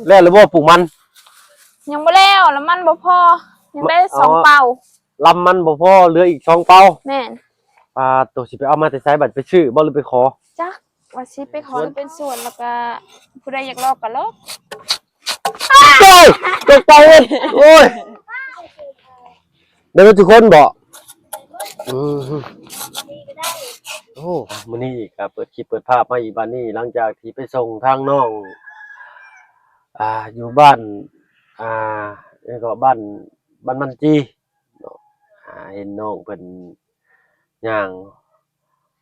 ແລ້ວ ແລ້ວບໍ່ປູກມັນ? ຍັງບໍ່ແລ້ວ ລຳມັນບໍ່ພໍ ຍັງໄດ້ສອງເປົາ. ລຳມັນບໍ່ພໍ ເຫຼືອອີກສອງເປົາ. ແມ່ນ. ປາດໂຕ ຊິໄປເອົາມາແຕ່ໃສບັດ? ໄປຊື້ບໍ່ ຫຼືໄປຂໍ? ຈັກວ່າຊິໄປຂໍ ຫຼືເປັນສວນ ແລ້ວກະຜູ້ໃດຢາກລອກກະລອກ. ໂອ້ຍ ຕົກໃຈເວີຍ ໂອ້ຍ. ໄດ້ເບິດທຸກຄົນບໍ່? ອືມ ໂອ້ ມື້ນີ້ກະເປີດຄລິບເປີດພາບມາອີກບາດນີ້ ຫຼັງຈາກທີ່ໄປສົ່ງທາງນ້ອງ ອ່າ ຢູ່ບ້ານ ອ່າ ຫຍັງເກາະ ບ້ານ ບ້ານມັນຈີເນາະ ອ່າ ເຫັນນ້ອງເພິ່ນຍ່າງ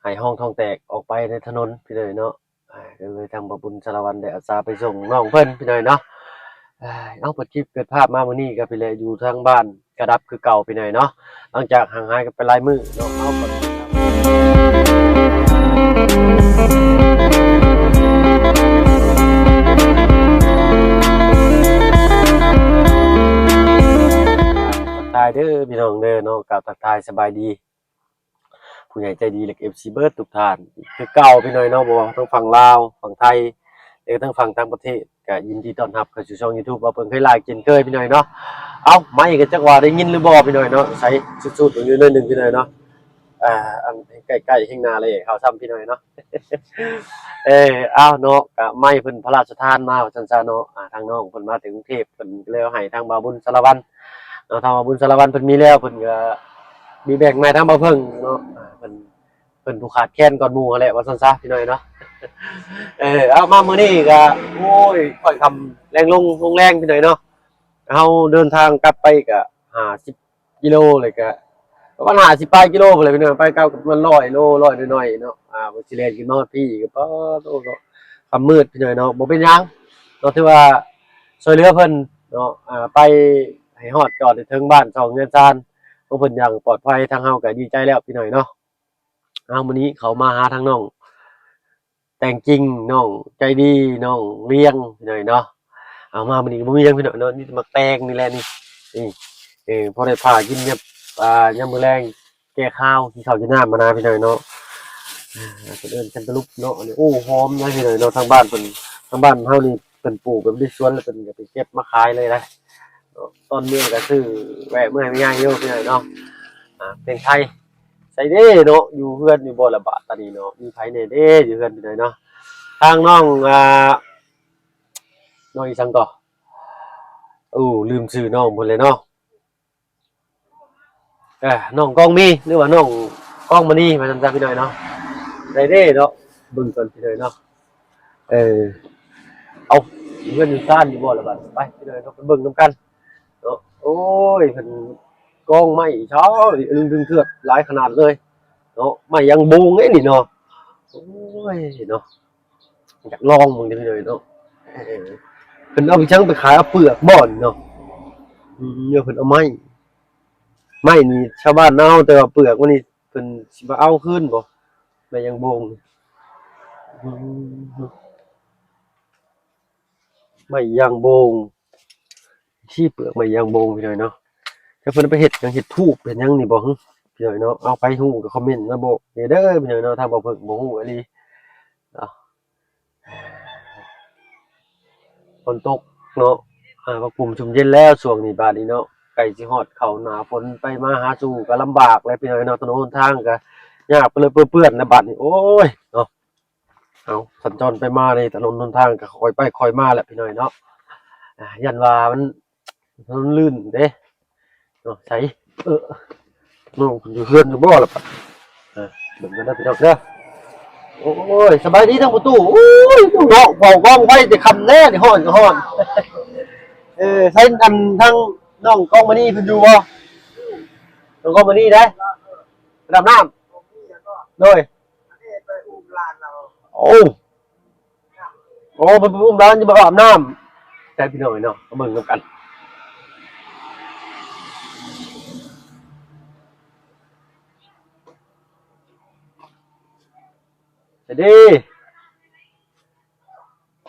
ໄຫ້ຮ້ອງທ້ອງແຕກອອກໄປໃນຖະໜົນ ພີ່ນ້ອງເນາະ. ອ່າ ກໍເລີຍທາງບ່າວບຸນສາລະວັນໄດ້ອາສາໄປສົ່ງນ້ອງເພິ່ນ ພີ່ນ້ອງເນາະ. ເອົາ ເປີດຄລິບເປີດພາບມາມື້ນີ້ກໍພີ່ແຫຼະ ຢູ່ທາງບ້ານກະດັບຄືເກົ່າ ພີ່ນ້ອງເນາະ ຫຼັງຈາກຫ່າງຫາຍກັນໄປຫຼາຍມື້ເນາະ. ເອົາ ກະທັກທາຍເດີພີ່ນ້ອງເດີເນາະ ກະທັກທາຍສະບາຍດີ ຜູ້ໃຫຍ່ໃຈດີ ແລະ ເອັຟຊີ ເບິດທຸກທ່ານຄືເກົ່າ ພີ່ນ້ອງເນາະ ບໍ່ວ່າທາງຝັ່ງລາວ ຝັ່ງໄທ ແລະ ທາງຝັ່ງຕ່າງປະເທດ ກະຍິນດີຕ້ອນຮັບເຂົ້າສູ່ຊ່ອງຢູທູບ ເວົ້າເພິ່ນເຄີຍຫຼາຍເຊັ່ນເຄີຍ ພີ່ນ້ອງເນາະ. ເອົ້າ ໄມ້ກໍຈັກວ່າໄດ້ຍິນຫຼືບໍ່ ພີ່ນ້ອງເນາະ ໃສສຸດໆ ຢູ່ໜ້ອຍໜຶ່ງ ພີ່ນ້ອງເນາະ. ອ່າ ອັນໃກ້ໆ ແຮງໜ້າແລ້ເຮົາຊ້ຳ ພີ່ນ້ອງເນາະ. ເອີ ເອົ້າເນາະ ກະໄມ້ເພິ່ນພະລາຊະທານມາວ່າຊັ້ນຊະເນາະ. ອ່າ ທາງນ້ອງເພິ່ນມາແຕ່ກຸງເທບ ເພິ່ນກໍເລີຍເອົາໃຫ້ທາງບ່າວບຸນສາລະວັນເນາະ. ທາງບ່າວບຸນສາລະວັນເພິ່ນມີແລ້ວ ເພິ່ນກໍມີແບ່ງໃຫ້ທາງບ່າວເພິ່ງເນາະ. ອ່າ ເພິ່ນ ເພິ່ນຜູ້ຂາດແຄນກ່ອນໝູ່ຫັ້ນແຫຼະວ່າຊັ້ນຊະ ພີ່ນ້ອງເນາະ. ເອີ ເອົາ ມາມື້ນີ້ກໍ ໂອ້ຍ ຄ່ອຍຄ່ຳແລງລົງ ລົງແລງ ພີ່ນ້ອງເນາະ. ເຮົາເດີນທາງກັບໄປກໍຫ້າສິບ ກິໂລ ແລ້ວກະປະມານຫ້າສິບປາຍກິໂລພຸ້ນແຫຼະ ພີ່ນ້ອງ. ໄປກັບກໍປະມານຮ້ອຍໂລ ຮ້ອຍໜ້ອຍໆເນາະ. ອ່າ ບໍ່ຊິແລ່ນຂຶ້ນມາຮອດພີ້ກໍ ປາດໂທ້ເນາະ ຄ່ຳມືດ ພີ່ນ້ອງເນາະ. ບໍ່ເປັນຫຍັງເນາະ ຖືວ່າຊ່ວຍເຫຼືອເພິ່ນເນາະ. ອ່າ ໄປໃຫ້ຮອດຈອດໃຫ້ເຖິງບ້ານຊ່ອງເຮືອນຊານຂອງເພິ່ນຢ່າງປອດໄພ ທາງເຮົາກໍດີໃຈແລ້ວ ພີ່ນ້ອງເນາະ. ເອົາ ມື້ນີ້ເຂົ້າມາຫາທາງນ້ອງ ແຕງຈິງ ນ້ອງໃຈດີ ນ້ອງລຽງ ພີ່ນ້ອງເນາະ. ເອົາ ມາມື້ນີ້ກໍບໍ່ມີຫຍັງ ພີ່ນ້ອງເນາະ ມີແຕ່ໝາກແຕງນີ້ແຫຼະນີ້ ນີ້ ເອີ ພໍໄດ້ພາກິນຍາມ ອ່າ ຍາມມື້ແລງ ແກ້ຄາວ ກິນເຂົ້າກິນນ້ຳມານະ ພີ່ນ້ອງເນາະ. ອ່າ ເພິ່ນເອີ້ນແຄນຕາລູບເນາະ ອັນນີ້ ໂອ້ ຫອມນະ ພີ່ນ້ອງເນາະ. ທາງບ້ານເພິ່ນ ທາງບ້ານເຮົານີ້ເພິ່ນປູກແບບໃນສວນ ແລ້ວເພິ່ນກໍໄປເກັບມາຂາຍເລີຍນະເນາະ. ຕອນເມືອກໍຊື້ແວະເມືອໃຫ້ແມ່ໃຫຍ່ຢູ່ ພີ່ນ້ອງເນາະ. ອ່າ ເປັນໃຜ ໃສເດ້ເນາະ ຢູ່ເຮືອນຢູ່ບໍ່ລະບາດຕານີ້ເນາະ ມີໃຜແດ່ເດ້ຢູ່ເຮືອນ ພີ່ນ້ອງເນາະ. ທາງນ້ອງ ອ່າ ນ້ອງອີ່ສັງກໍ ໂອ້ ລືມຊື່ນ້ອງເພິ່ນແລ້ວເນາະ. ເອີ ນ້ອງກອງມີ ຫຼືວ່ານ້ອງກອງມະນີ ວ່າຊັ້ນຊະ ພີ່ນ້ອງເນາະ. ໃສເດ້ເນາະ ເບິ່ງກ່ອນ ພີ່ນ້ອງເນາະ. ເອີ ເອົາ ເຮືອນຢູ່ຊານຢູ່ບໍ່ລະບາດ ໄປ ພີ່ນ້ອງເນາະ ໄປເບິ່ງນຳກັນ. ເນາະ ໂອ້ຍ ເພິ່ນກອງໄມ້ເຊົ້ານີ້ ອຶງເທື່ອດຫຼາຍຂະໜາດເລີຍເນາະ. ໄມ້ຢາງໂບງເດ້ນີ້ເນາະ. ໂອ້ຍເນາະ ຢາກລອງເບິ່ງເດ້ພີ່ນ້ອງເນາະ. ເອີ ເພິ່ນເອົາໄປຈັ່ງໄປຂາຍ ເອົາເປືອກບໍ່ນີ້ເນາະ. ອືມ ເພິ່ນເອົາໄມ້ ໄມ້ນີ້ຊາວບ້ານເອົາ ແຕ່ວ່າເປືອກມັນນີ້ເພິ່ນຊິມາເອົາຄືນບໍ່? ໄມ້ຢາງໂບງ ອືມ ໄມ້ຢາງໂບງ ຊີ້ເປືອກໄມ້ຢາງໂບງ ພີ່ນ້ອງເນາະ. ແຕ່ເພິ່ນເອົາໄປເຮັດຫຍັງ ເຮັດທູບເຮັດຫຍັງນີ້ບໍ່ ພີ່ນ້ອງເນາະ. ເອົາ ໃຜຮູ້ກໍຄອມເມັນມາບອກແດ່ເດີ ພີ່ນ້ອງເນາະ. ທາງບ່າວເພິ່ງບໍ່ຮູ້ອີ່ຫຼີເນາະ. ຝົນຕົກເນາະ ອ່າ ພັກພູມຊຸ່ມເຢັນແລ້ວຊ່ວງນີ້ ບາດນີ້ເນາະ ໃກ້ຊິຮອດເຂົ້າໜ້າຝົນ ໄປມາຫາສູ່ກໍລຳບາກແລ້ວ ພີ່ນ້ອງເນາະ. ຖະໜົນຫົນທາງກໍຍາກເປື້ອນເປື້ອນແລ້ວບາດນີ້ ໂອ້ຍເນາະ. ເອົາ ສັນຈອນໄປມາໃນຖະໜົນຫົນທາງກໍຄ່ອຍໄປຄ່ອຍມາແຫຼະ ພີ່ນ້ອງເນາະ. ຢ້ານວ່າມັນ ມັນລື່ນເດ້ເນາະ. ໃສ ເອີ ນ້ອງເພິ່ນຢູ່ເຮືອນຢູ່ບໍ່ລະປະ? ເອີ ເບິ່ງກັນເດີພີ່ນ້ອງເດີ. ໂອ້ຍ ສະບາຍດີທາງປະຕູ. ໂອ້ຍ ເນາະ ເຝົ້າກອງໄຟແຕ່ຄ່ຳແທ້ນີ້ ຮ້ອນກໍຮ້ອນ. ເອີ ໃສ ອັນ ທາງນ້ອງກອງມະນີເພິ່ນຢູ່ບໍ່? ນ້ອງກອງມະນີໄດ໋ ໄປອາບນ້ຳ ໂດຍ. ໂອ້ ໂອ້ ເພິ່ນໄປອຸ້ມຫຼານຢູ່ ບໍ່ອາບນ້ຳ. ໃຊ່ພີ່ນ້ອງເນາະ ມາເບິ່ງນຳກັນ ໃສເດ້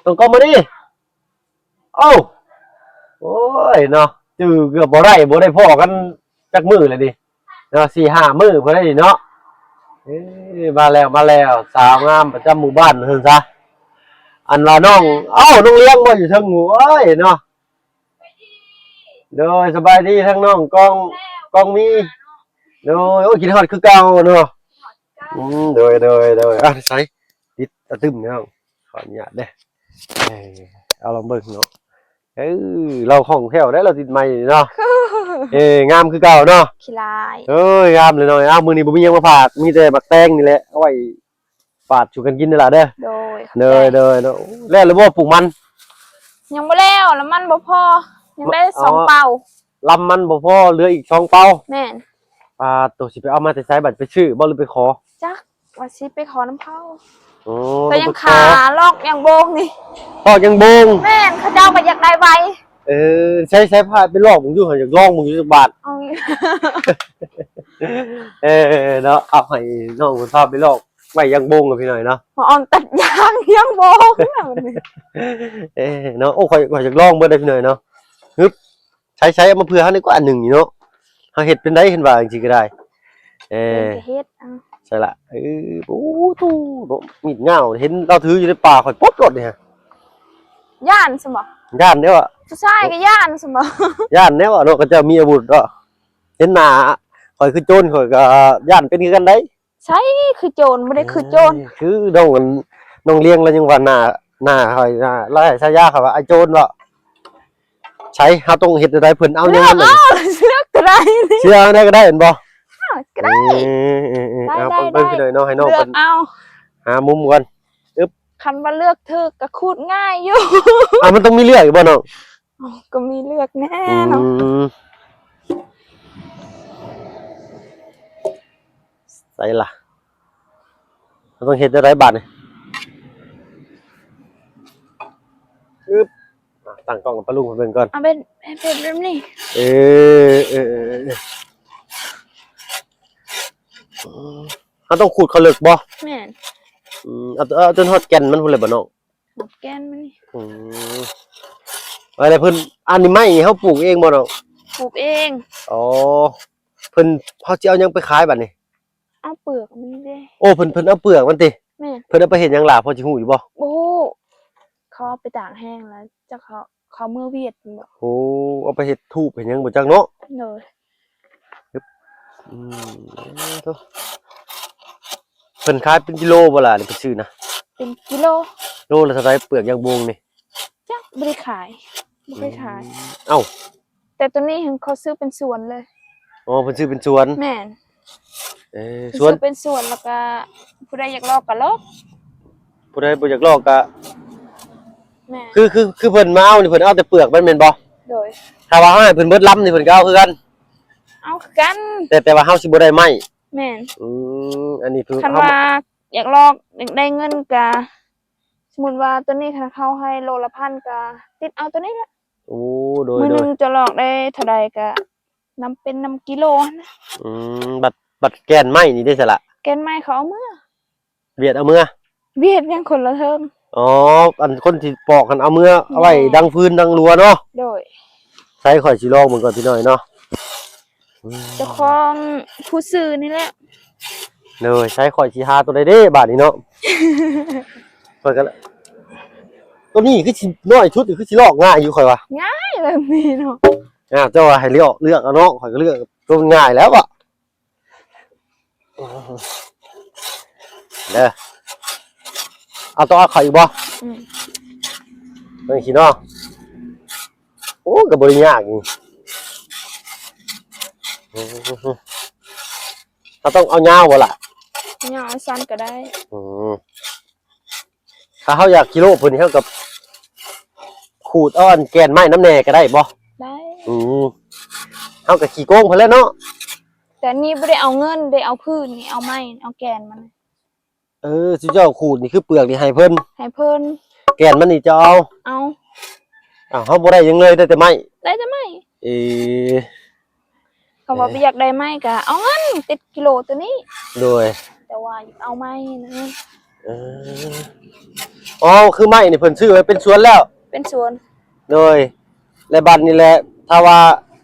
ຕ້ອງກອງມານີ້. ເອົ້າ ໂອ້ຍເນາະ ຈື່ເກືອບບໍ່ໄດ້ ບໍ່ໄດ້ພໍ້ກັນຈັກມື້ແລ້ວນີ້ເນາະ ສີ່ຫ້າມື້ພໍໄດ້ນີ້ເນາະ. ເອີ ມາແລ້ວ ມາແລ້ວ ສາວງາມປະຈຳໝູ່ບ້ານວ່າຊັ້ນຊະ. ອັນວ່ານ້ອງ ເອົ້າ ນ້ອງລ້ຽງບໍ່ຢູ່ເທິງ? ໂອ້ຍເນາະ ໂດຍ ສະບາຍດີທັງນ້ອງກອງ ກອງມີ ໂດຍ ໂອ້ຍ ຄິດຮອດຄືເກົ່າເນາະ ອືມ ໂດຍ ໂດຍ ໂດຍ ອ່ະ ໃສ ຕິດຕະຕຶມເນາະ ຂໍອະນຸຍາດເດີ ເອີ ເອົາລອງເບິ່ງເນາະ ເອີ ລາວຄ່ອງແຄ້ວໄດ໋ ລາວຕິດໄມ້ນີ້ເນາະ ເອີ ງາມຄືເກົ່າເນາະ ຂີ້ລ້າຍ ເອີຍ ງາມເລີຍເນາະ ອ້າວ ມື້ນີ້ບໍ່ມີຫຍັງມາຝາກ ມີແຕ່ໝາກແຕງນີ້ແຫຼະ ເອົາໄວ້ ປາດສູ່ກັນກິນເດີຫຼ້າເດີ ໂດຍ ຂອບໃຈ ໂດຍ ໂດຍ ໂດຍ ແລ້ວລະບໍ່ປູກມັນ? ຍັງບໍ່ແລ້ວ ລຳມັນບໍ່ພໍ ຍັງໄດ້ສອງເປົາ ລຳມັນບໍ່ພໍ ເຫຼືອອີກສອງເປົາ ແມ່ນ ປາດໂຕ ຊິໄປເອົາມາແຕ່ໃສບັດ ໄປຊື້ບໍ່ ຫຼືໄປຂໍ? ຈັກວ່າຊິໄປຂໍນຳເຂົາ ໂອ້ ແຕ່ຍັງຄາລອກຍັງໂບງນີ້ ລອກຍັງໂບງ ແມ່ນ ເຂົາເຈົ້າກໍຢາກໄດ້ໄວ ເອີ ໃຊ້ ໃຊ້ພາໄປລອກເບິ່ງຢູ່ ຢາກລອງເບິ່ງຢູ່ຈັກບາດ ເອີ ເນາະ ເອົາໃຫ້ນ້ອງເພິ່ນພາໄປລອກໄວ້ຢາງໂບງກັບພີ່ນ້ອຍເນາະ ມາອອນຕັດຢາງຢາງໂບງ ເອີ ເນາະ ໂອ້ ຂ້ອຍ ຂ້ອຍຢາກລອງເບິ່ງເດ້ພີ່ນ້ອຍເນາະ ຮຶບ ໃຊ້ ໃຊ້ເອົາມາເພື່ອເຮົານີ້ກວ່າອັນໜຶ່ງນີ້ເນາະ ເຮົາເຮັດເປັນໄດ ເຫັນວ່າຈັ່ງຊີ້ກໍໄດ້ ເອີ ເພິ່ນກໍເຮັດ ເອົາ ໃສ່ລະ ເອີ ໂອ້ ໂຕ ເນາະ ມີດຍາວ ເຫັນລາວຖືຢູ່ໃນປ່າ ຂ້ອຍປົບໂລດນີ້ ຢ້ານຊັ້ນບໍ່? ຢ້ານແດ່ວະ ຜູ້ຊາຍກໍຢ້ານຊັ້ນບໍ່? ຢ້ານແດ່ວະເນາະ ເຂົາເຈົ້າມີອາວຸດເນາະ ເຫັນໜ້າຂ້ອຍຄືໂຈນ ຂ້ອຍກໍຢ້ານເປັນຄືກັນໄດ໋ ໃສຄືໂຈນ ບໍ່ໄດ້ຄືໂຈນ ເອີ ຄືນ້ອງອັນ ນ້ອງລ້ຽງລະຍັງວ່າໜ້າ ໜ້າຂ້ອຍ ໜ້າ ລາວໃຫ້ສາຍາຂ້ອຍວ່າອ້າຍໂຈນເນາະ ໃສ ເຮົາຕ້ອງເຮັດແນວໃດ ເພິ່ນເອົາຫຍັງນຳ ເລືອກເອົາ ເລືອກກໍໄດ້ ເລືອກແນວໃດກໍໄດ້ແມ່ນບໍ່? ເລືອກກໍໄດ້ ເອີ ເອີ ເອີ ເອົາ ໄດ້ ເບິ່ງ ເບິ່ງ ໄດ້ ພີ່ນ້ອງເນາະ ໃຫ້ນ້ອງເພິ່ນ ເລືອກເອົາ ຫາມຸມກ່ອນ ອຶບ ຄັນວ່າເລືອກຖືກກໍຂູດງ່າຍຢູ່ ເອົາ ມັນຕ້ອງມີເລືອກອີກບໍ່ນ້ອງ? ເອົ້າ ກໍມີເລືອກແນ່ເນາະ ອືມ ໃສລະ ເຮົາຕ້ອງເຮັດແນວໃດບາດນີ້ ອຶບ ຕັ້ງກ້ອງໃຫ້ປ້າລຸງເພິ່ນເບິ່ງກ່ອນ ເອົາເປັນ ເປັນແບບນີ້ ເອີ ເອີ ເອີ ເອີ ເຮົາຕ້ອງຂູດເຂົ້າເລິກບໍ່? ແມ່ນ ອືມ ເອົາ ເອົາຈົນຮອດແກ່ນມັນພຸ້ນເລີຍບໍ່ນ້ອງ? ໝາກແກ່ນມັນນີ້ ອືມ ວ່າແລ້ວເພິ່ນ ອັນນີ້ໄມ້ນີ້ເຮົາປູກເອງບໍ່ນ້ອງ? ປູກເອງ ອໍ ເພິ່ນ ເຮົາຊິເອົາຫຍັງໄປຂາຍບາດນີ້? ເອົາເປືອກມັນເດ້ ໂອ້ ເພິ່ນ ເພິ່ນເອົາເປືອກມັນຕິ? ແມ່ນ ເພິ່ນເອົາໄປເຮັດຫຍັງຫຼ້າ ພໍຊິຮູ້ຢູ່ບໍ່? ບໍ່ຮູ້ ເຂົາເອົາໄປຕາກແຫ້ງແລ້ວ ຈັກເຂົາ ເຂົາເມືອຫວຽດພຸ້ນບໍ? ໂອ້ ເອົາໄປເຮັດທູບເຮັດຫຍັງບໍ່ຈັກເນາະ ໂດຍ ອືມ ໂທ້ ເພິ່ນຂາຍເປັນກິໂລບໍ່ລະ ນີ້ເພິ່ນຊື້ນະ? ເປັນກິໂລ ໂລລະເທົ່າໃດ ເປືອກຢາງໂບງນີ້? ຈັກ ບໍ່ໄດ້ຂາຍ ບໍ່ເຄີຍຂາຍ ອືມ ເອົ້າ ແຕ່ໂຕນີ້ຫັ້ນເຂົາຊື້ເປັນສວນເລີຍ ອໍ ເພິ່ນຊື້ເປັນສວນ ແມ່ນ ເອີ ເພິ່ນ ສວນ ຊື້ເປັນສວນ ແລ້ວກະຜູ້ໃດຢາກລອກກະລອກ ຜູ້ໃດບໍ່ຢາກລອກກະ ແມ່ນ ຄື ຄື ຄືເພິ່ນມາເອົານີ້ ເພິ່ນເອົາແຕ່ເປືອກມັນແມ່ນບໍ່? ໂດຍ ຖ້າວ່າເຮົາໃຫ້ເພິ່ນເບິດລຳນີ້ ເພິ່ນກໍເອົາຄືກັນ ເອົາຄືກັນ ແຕ່ ແຕ່ວ່າເຮົາຊິບໍ່ໄດ້ໄມ້ ແມ່ນ ອືມ ອັນນີ້ຄື ຄັນວ່າຢາກລອກ ຢາກໄດ້ເງິນກະ ສົມມຸດວ່າໂຕນີ້ ຄັນເຂົາໃຫ້ໂລລະພັນ ກະຕິດເອົາໂຕນີ້ແຫຼະ ໂອ້ ໂດຍ ມື້ໜຶ່ງ ໂດຍ ເຈົ້າລອກໄດ້ເທົ່າໃດກະນຳເປັນນຳກິໂລຫັ້ນນະ ອືມ ບັດ ບັດແກ່ນໄມ້ນີ້ເດ້ສະລະ? ແກ່ນໄມ້ເຂົາເອົາເມືອ ຫວຽດເອົາເມືອ ຫວຽດຍັງຄົນລະເທິງ ອໍ ອັນຄົນທີ່ປອກຫັ້ນເອົາເມືອ ແມ່ນ ເອົາໄວ້ດັງຟືນດັງລົວເນາະ ໂດຍ ໃສຂ້ອຍຊິລອງເບິ່ງກ່ອນພີ່ນ້ອງເນາະ ເຈົ້າຂອງຜູ້ຊື້ນີ້ແຫຼະ ໂດຍ ໃສຂ້ອຍຊິຫາໂຕໃດເດ້ບາດນີ້ເນາະ ຂ້ອຍກໍ ໂຕນີ້ຄືຊິນ້ອຍສຸດ ຄືຊິລອກງ່າຍຢູ່ຂ້ອຍວ່າ ງ່າຍແບບນີ້ເນາະ ອ້າວ ເຈົ້າວ່າໃຫ້ເລືອກ ເລືອກເອົາເນາະ ຂ້ອຍກໍເລືອກໂຕມັນງ່າຍແລ້ວເບາະ ເດີ ເອົາ ຕ້ອງເອົາເຂົ້າອີກບໍ່? ອືມ ຈັ່ງຊີ້ເນາະ ໂອ້ ກໍບໍ່ໄດ້ຍາກນີ້ ເຮົາຕ້ອງເອົາຍາວບໍ່ລະ? ຍາວ ເອົາສັ້ນກໍໄດ້ ອືມ ຖ້າເຮົາຢາກກິໂລພຸ້ນນີ້ ເຮົາກໍຂູດເອົາອັນແກ່ນໄມ້ນຳແດ່ກໍໄດ້ບໍ່? ໄດ້ ອືມ ເຮົາກໍຂີ້ໂກງເພິ່ນແຫຼະເນາະ ແຕ່ນີ້ບໍ່ໄດ້ເອົາເງິນ ໄດ້ເອົາພື້ນນີ້ ເອົາໄມ້ ເອົາແກ່ນມັນ ເອີ ຊຸມເຈົ້າຂູດນີ້ຄືເປືອກນີ້ໃຫ້ເພິ່ນ ໃຫ້ເພິ່ນ ແກ່ນມັນນີ້ເຈົ້າເອົາ ເອົາ ອ້າວ ເຮົາບໍ່ໄດ້ຫຍັງເລີຍ ໄດ້ແຕ່ໄມ້ ໄດ້ແຕ່ໄມ້ ເອີ ຄັນວ່າ ເອີ ບໍ່ຢາກໄດ້ໄມ້ກໍເອົາເງິນຕິດກິໂລໂຕນີ້ ໂດຍ ແຕ່ວ່າຢາກເອົາໄມ້ນະ ເອີ ອໍ ຄືໄມ້ນີ້ເພິ່ນຊື້ໄວ້ເປັນສວນແລ້ວ ເປັນສວນ ໂດຍ ແລະ ບັດນີ້ແຫຼະ ຖ້າວ່າ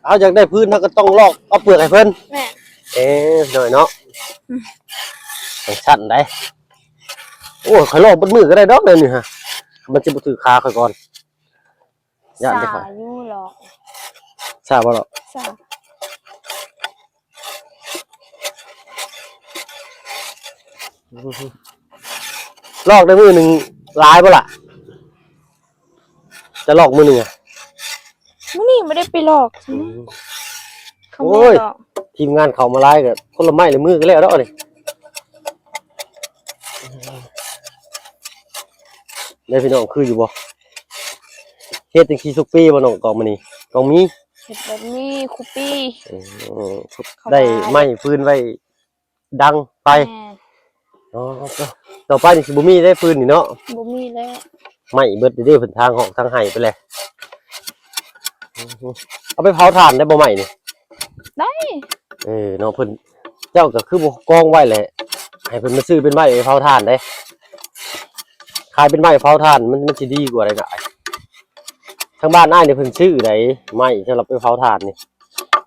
ເຮົາຢາກໄດ້ພື້ນ ເຮົາກໍຕ້ອງລອກເອົາເປືອກໃຫ້ເພິ່ນ ແມ່ນ ເອີ ໂດຍເນາະ ອືມ ຈັ່ງຊັ້ນໃດ ໂອ້ຍ ຂ້ອຍລອກເບິດມື້ກໍໄດ້ດອກແນວນີ້ຫະ ມັນຊິບໍ່ຖືກຂາຂ້ອຍກ່ອນ. ຢ້ານແຕ່ຂ້ອຍ ສາຢູ່ຫຼອກ ສາບໍ່ຫຼອກ? ສາ ລອກໄດ້ມື້ໜຶ່ງຫຼາຍບໍ່ລະ? ຈະລອກມື້ໜຶ່ງອະ? ມື້ນີ້ບໍ່ໄດ້ໄປລອກ. ອືມ ເຂົາ ໂອ້ຍ ແມ່ນດອກ ທີມງານເຂົ້າມາຫຼາຍກໍຄົນລະໄມ້ລະມືກໍແລ້ວດອກນີ້. ເດ້ພີ່ນ້ອງ ຄືຢູ່ບໍ່? ເຮັດຈັ່ງຊີ້ທຸກປີບໍ່ນ້ອງກອງມະນີ? ກອງມີ ເຮັດແບບນີ້ຄຸປີ. ອືມ ໄດ້ໄມ້ຟືນໄວ້ດັງໄຟ. ແມ່ນ ອໍ ຕໍ່ໄປນີ້ຊິບໍ່ມີໄດ້ຟືນນີ້ເນາະ? ບໍ່ມີແລ້ວ ໄມ້ເບິດເດ້ ເພິ່ນທາງຮອກທາງໄຮ່ໄປແລ້ວ. ອືມ ເອົາໄປເຜົາຖ່ານໄດ້ບໍ່ໄມ້ນີ້? ໄດ້. ເອີເນາະ ເພິ່ນ ເຈົ້າກໍຄືບໍ່ກອງໄວ້ແຫຼະ ໃຫ້ເພິ່ນມາຊື້ເປັນໄມ້ໄປເຜົາຖ່ານເດ້. ຂາຍເປັນໄມ້ເຜົາຖ່ານ ມັນ ມັນຊິດີກວ່າຫຼາຍໆ. ທາງບ້ານອ້າຍນີ້ເພິ່ນຊື້ໃດ໋ ໄມ້ສຳລັບໄປເຜົາຖ່ານນີ້.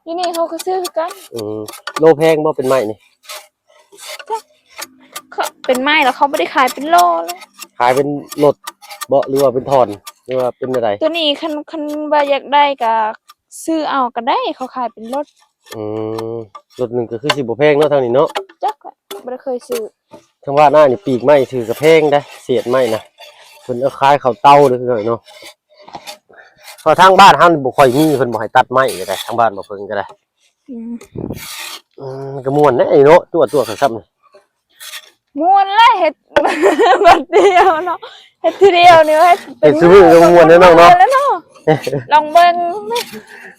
ຢູ່ນີ້ເຂົາກໍຊື້ຄືກັນ. ອືມ ໂລແພງບໍ່ເປັນໄມ້ນີ້? ເປັນໄມ້ແລ້ວເຂົາບໍ່ໄດ້ຂາຍເປັນໂລເລີຍ. ຂາຍເປັນໂລດບໍ່ ຫຼືວ່າເປັນທ່ອນ ຫຼືວ່າເປັນແນວໃດ? ໂຕນີ້ຄັນ ຄັນວ່າຢາກໄດ້ກໍຊື້ເອົາກໍໄດ້ ເຂົາຂາຍເປັນໂລດ. ອືມ ໂລດໜຶ່ງກໍຄືຊິບໍ່ແພງເນາະ ທາງນີ້ເນາະ. ຈັກ ບໍ່ໄດ້ເຄີຍຊື້. ທາງບ້ານອ້າຍນີ້ປີກໄມ້ຖືກະແພງເດ້ ເສດໄມ້ນະ ເພິ່ນເອົາຂາຍເຂົ້າເຕົາເດ້ພີ່ນ້ອງເນາະ. ເພາະທາງບ້ານເຮົານີ້ບໍ່ຄ່ອຍມີ ເພິ່ນບໍ່ໃຫ້ຕັດໄມ້ກໍໄດ້ ທາງບ້ານບໍ່ເພິ່ງກໍໄດ້. ອືມ ເອີ ມັນກໍມ່ວນເດ້ເນາະ ຕົວໆຄັກຊ້ຳ. ມ່ວນແຫຼະ ເຮັດບັດດຽວເນາະ ເຮັດທີດຽວນີ້ ເຮັດ ເຮັດຊຸມື້ກໍມ່ວນແລ້ວເນາະ ມ່ວນແລ້ວເນາະ. ລອງເບິ່ງ.